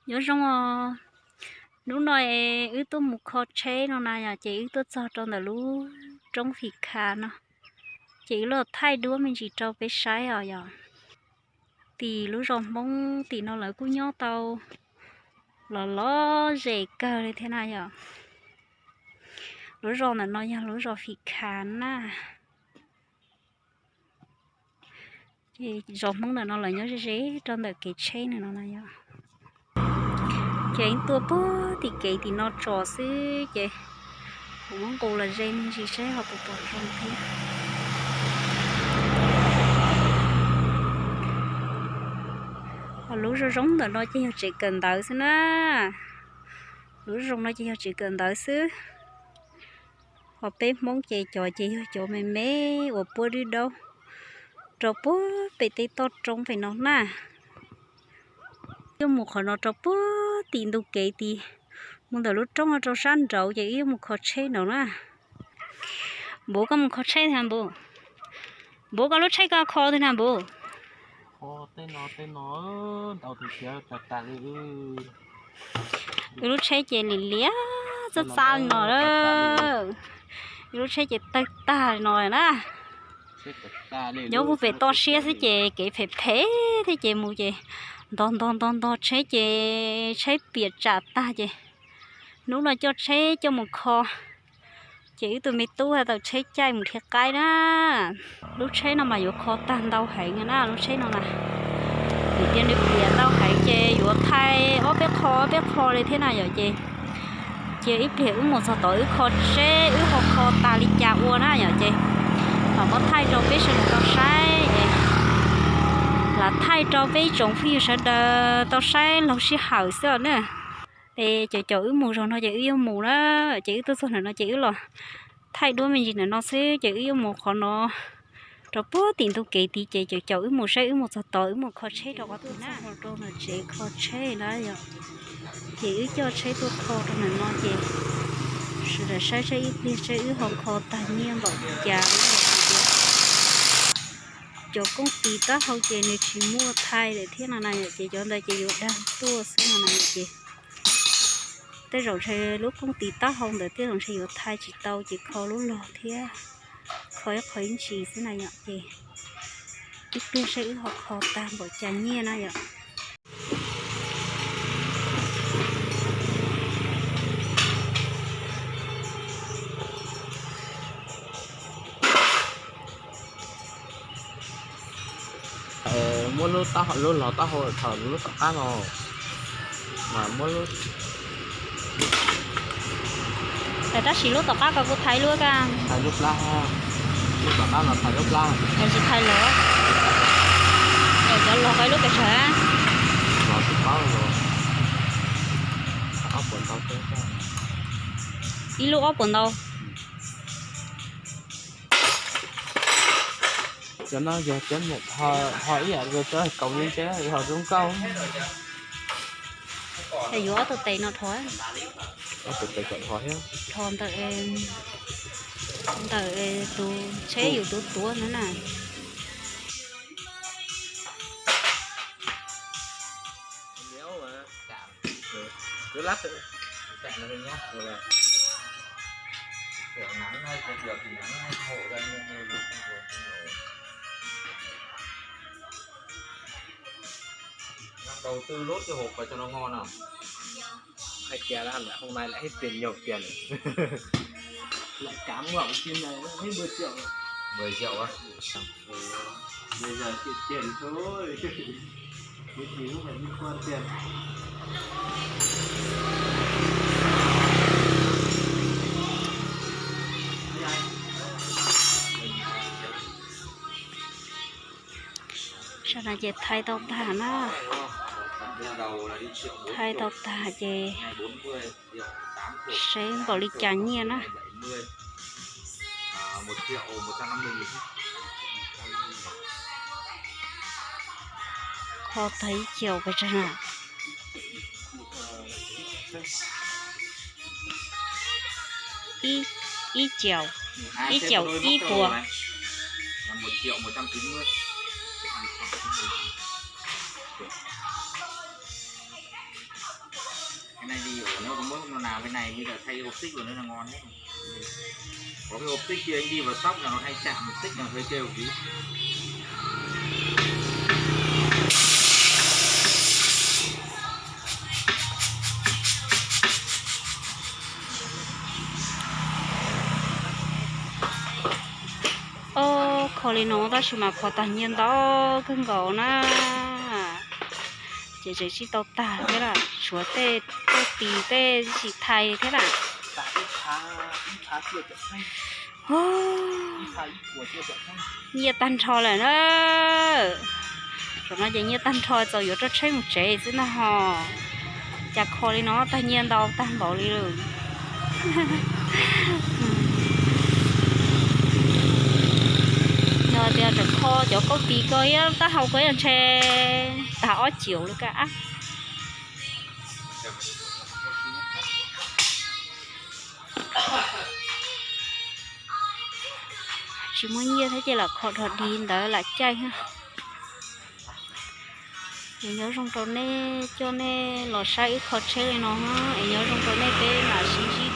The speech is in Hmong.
Nyob zoo os, hnub no wb tuaj mus kho tsheb no na yom, ces wb tuaj txog rau ntawm lub roob Fim Khav no, ces wb los thaij duab me ntsis rau peb saib os yom. Tim lub zos Hmoob tim no lawv kuj nyob tau los lom zem kawg li thiab na yom. Lub zos ntawm no yog lub zos Fim Khav na. Ces zos Hmoob ntawm no lawv nyob ze ze rau ntawm kev tsheb ntawm no na yom. Ces tuaj puag tim kev tim no tso xwb ces kuv muab nqus los ze me ntsis seb ho puas pom zoo thiab. Ho lub zoo zoo ntawm no ces yog tsev kawm ntawv xwb na. Lub zoo no ces yog tsev kawm ntawv xwb. Ho peb Hmoob ces cov ces yog cov me me uas puab dwb daub rau puag pem tej toj roob pem no na. Yuav mus qhov no rau puag tim ntug kev tid, mus ntawm lub roob no rau sab nraud ces wb yuav mus kho tsheb nraud na. Npuv, koj mus kho tsheb thiab npuv. Npuv, koj lub tsheb koj kho twg na npuv? Wb lub tsheb ces liam liam txaj txaj no, wb lub tsheb ces tawg tag no na. Nyob puag pem toj siab xwb ces kev phem phem thiab ces mus ces ntog ntog ntog ntog tsheb ces tsheb piam tsam tag ces hnub no coj tsheb coj mus kho. Ces wb tus me tub tau tsheb caij mus dhia qaib na. Lub tsheb no mas yuav kho tag ntau heev na lub tsheb no na. Vim tias nws piam ntau heev ces yuav thaij ob peb qho ob peb qho li thiab na yom ces. Ces ib pliag wb mus txog tod wb kho seb wb ho kho tag li cas ua na yom ces mam muab thaij rau peb sawv daws tau saib es lam thaij rau peb ib tsoom phooj ywg sawv daws tau saib laug sij hawm xwb os na. Es cov caum wb mus zaum no ces wb yuav mus na, ces wb tuaj txog ntawm no ces wb los thaij duab me ntsis ntawm no xwb ces wb yuav mus qhov no rau puag tim ntug kev tid ces cov caum wb mus saib wb mus txog tod wb mus kho tsheb rau qhov twg na. Rau ntawm tsev kho tsheb na yom, ces wb coj tsheb tuaj kho rau ntawm no ces sawv daws saib saib ib pliag saib wb ho kho tag nyiaj npaum li cas. Cov kooj tis taub hau ces nws tsis muaj thaij lawm thiab no na yom, ces cov ntawd ces yuav dag tuaj xwb no na yom ces. Tej zaum ntshe lub kooj tis taub hau ntawd tej zaum ntshe yuav thaij tsis tau ces kho lub log thiab kho ib qho ib ntsis xwb na yom ces. Ib pliag saib wb ho kho tag npaum cas nyiaj na yom. Muab lub taub hau, lub log taub hau thaum lub tom qab no mas muab lub, tab sis lub tom qab ko kuv thaij lub ka, thaij lub plab, lub tom qab no thaij lub plab, tsis thaij los, cov log ko ib lub pes tsawg? Los tsis paub los, ob puas ntau, ib lub ob puas ntau. Cov no yog cov nyuam qhuav ib yam li cov kaus yeeb teb ho zoo nkauj. Yuav ob tug tes no dhos, ob tug tes kom dhos thiab, dhos ntawm, ntawm tus tsheb yus tus tuav no na. Đầu tư lốt cho hộp vào cho nó ngon nào. Hai kia là lại hôm nay lại hết tiền nhiều tiền. Lại cám ngọng phim này mất mười triệu rồi. Mười triệu á? Bây giờ chịu tiền thôi. Cái gì cũng phải liên quan tiền. Sab no ces thaij tau tag na, thaij tau tag ces seb npaum li cas nyiaj na. Kho tag ib caum pes tsawg na? Ib caum, ib caum ib puas. Nào bên này bây giờ thay hộp xích rồi nó ngon đấy. Có cái hộp xích kia anh đi vào shop là nó hay chạm xích là hơi kêu tí. Ob, kho li no tab sis mas kho tag nyiaj ntau kawg nkaus na. Ces tseem tsis tau tag thiab lawm, tshuav tej tuaj tis tej tsis thais thiab lawm. Nyiaj tag nrho lawm na. Zaum no ces nyiaj tag nrho txaus yuav roj tsheb mus tsev xwb ntag ho. Cas kho li no tag nyiaj ntau tag npaum li lawm. Yog tias tseem kho cov kauj tis ko thiab taub hau ko ntshe tag ob ciaus li kaj ab. Tsis muaj nyiaj thiab ces lam kho dog dig ntawd lam caij. Es nyob zoo rau nej, coj nej los saib wb kho tsheb li no, es nyob zoo rau nej, peb mam sib ntsib.